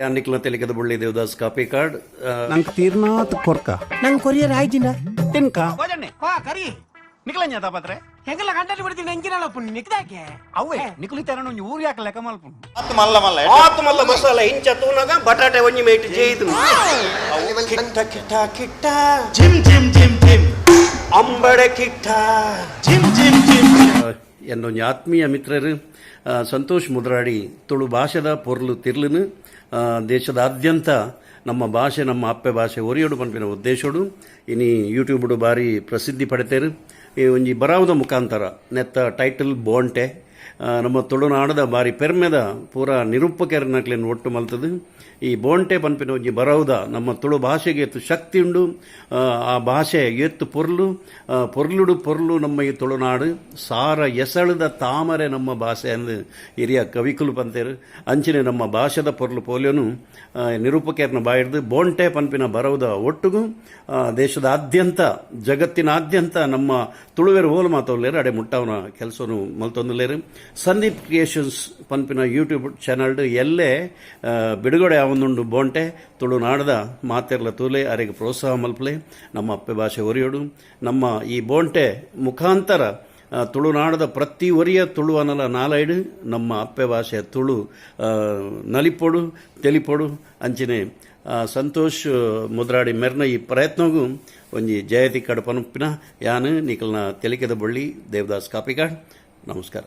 ಯಾನ್ ನಿಕ್ಲ್ನ ತೆಲಿಕೆದ ಬೊಳ್ಳಿ ದೇವದಾಸ್ ಕಾಪಿಕಾಡ್. ನಂಕ್ ತೀರ್ನಾತ್ ಕೊರ್ಕ. ನಂಗೆ ಕೊರಿಯರ್ ಆಯ್ಜಿಂಡ. ತಿನ್ಕ. ಭೋಜಣ್ಣೆ ಕರಿ ನಿಕ್ಲಂಜ ತಾಪತ್ರೆ. ಎಂಗಲ್ಲ ಕಂಡಲ್ಲಿ ಬಿಡ್ತೀನಿ ಎಂಜಿನ ಪುಣ್ಯ ನಿಕ್ದಾಕೆ. ಅವೇ ನಿಕ್ಲು ಇತ್ತಾರ ಒಂಜಿ ಊರು ಯಾಕೆ ಲೆಕ್ಕ ಮಲ್ಪುನು. ಮಲ್ಲ ಮಲ್ಲ. ಆತ್ ಮಲ್ಲ ಮಸಾಲೆ ಇಂಚ ತೂನಗ ಬಟಾಟೆ ಒಂಜಿ ಮೇಟ್ ಜೇಯ್ದು ಕಿಟ್ಟ ಕಿಟ್ಟ ಕಿಟ್ಟ. ಜಿಮ್ ಜಿಮ್ ಜಿಮ್ ಜಿಮ್. ಅಂಬಡೆ ಕಿಟ್ಟ. ಜಿಮ್ ಜಿಮ್ ಜಿಮ್. എന്നೊಂಜಿ ಆತ್ಮೀಯ ಮಿತ್ರರು ಸಂತೋಷ್ ಮುದ್ರಾಡಿ ತುಳು ಭಾಷೆದ ಪೊರ್ಲು ತಿರ್ಲುನು ದೇಶದಾದ್ಯಂತ ನಮ್ಮ ಭಾಷೆ, ನಮ್ಮ ಅಪ್ಪೆ ಭಾಷೆ ಒರಿಯೋಡು ಪನ್ಪಿನ ಉದ್ದೇಶೋಡು ಇನಿ ಯೂಟ್ಯೂಬ್ಡು ಬಾರಿ ಪ್ರಸಿದ್ಧಿ ಪಡೆತೇರು. ಈ ಒಂಜಿ ಬರಾವುದ ಮುಖಾಂತರ ನೆತ್ತ ಟೈಟಲ್ ಬೋಂಟೆ. ನಮ್ಮ ತುಳುನಾಡದ ಬಾರಿ ಪೆರ್ಮೆದ ಪೂರ ನಿರೂಪಕರನಕ್ಲೆನ್ ಒಟ್ಟು ಮಲ್ತದು ಈ ಬೋಂಟೆ ಪನ್ಪಿನ ಒಂಜಿ ಬರವುದ ನಮ್ಮ ತುಳು ಭಾಷೆಗೆ ಎತ್ತು ಶಕ್ತಿ ಉಂಡು, ಆ ಭಾಷೆ ಎತ್ತು ಪೊರ್ಲು, ಪೊರ್ಲುಡು ಪೊರ್ಲು ನಮ್ಮ ಈ ತುಳುನಾಡು, ಸಾರ ಎಸಳದ ತಾಮರೆ ನಮ್ಮ ಭಾಷೆ ಅಂದು ಹಿರಿಯ ಕವಿಕುಲು ಪಂತೇರು. ಅಂಚಿನ ನಮ್ಮ ಭಾಷೆದ ಪೊರ್ಲು ಪೋಲ್ಯನು ನಿರೂಪಕರ್ನ ಬಾಯಿಡ್ದು ಬೋಂಟೆ ಪನ್ಪಿನ ಬರವುದ ಒಟ್ಟುಗು ದೇಶದಾದ್ಯಂತ, ಜಗತ್ತಿನಾದ್ಯಂತ ನಮ್ಮ ತುಳುವೆರು ಹೋಲು ಮಾತವಲ್ಲೇರು ಅಡೆ ಮುಟ್ಟವನ ಕೆಲಸನು ಮಲ್ತೊಂದುಲ್ಲೇರು. ಸಂದೀಪ್ ಕ್ರಿಯೇಷನ್ಸ್ ಪನ್ಪಿನ ಯೂಟ್ಯೂಬ್ ಚಾನಲ್ಡ್ ಎಲ್ಲೇ ಬಿಡುಗಡೆ ಆವೊಂದುಂಡು ಬೋಂಟೆ. ತುಳುನಾಡದ ಮಾತೆರ್ಲ ತೂಲೆ, ಅರೆಗೆ ಪ್ರೋತ್ಸಾಹ ಮಲ್ಪಲೆ. ನಮ್ಮ ಅಪ್ಪೆ ಭಾಷೆ ಒರಿಯೋಡು. ನಮ್ಮ ಈ ಬೋಂಟೆ ಮುಖಾಂತರ ತುಳುನಾಡದ ಪ್ರತಿ ಒರಿಯ ತುಳುವನಲ ನಾಲೈಡು ನಮ್ಮ ಅಪ್ಪೆ ಭಾಷೆ ತುಳು ನಲಿಪೊಡು, ತೆಲಿಪೊಡು. ಅಂಚಿನೆ ಸಂತೋಷ್ ಮುದ್ರಾಡಿ ಮೆರ್ನ ಈ ಪ್ರಯತ್ನಗೂ ಒಂಜಿ ಜಯತಿ ಕಡಪನುಪ್ಪಿನ ಯಾನು ನಿಕಲ್ನ ತೆಲಿಕೆದ ಬಳ್ಳಿ ದೇವದಾಸ್ ಕಾಪಿಕಾಡ್. ನಮಸ್ಕಾರ.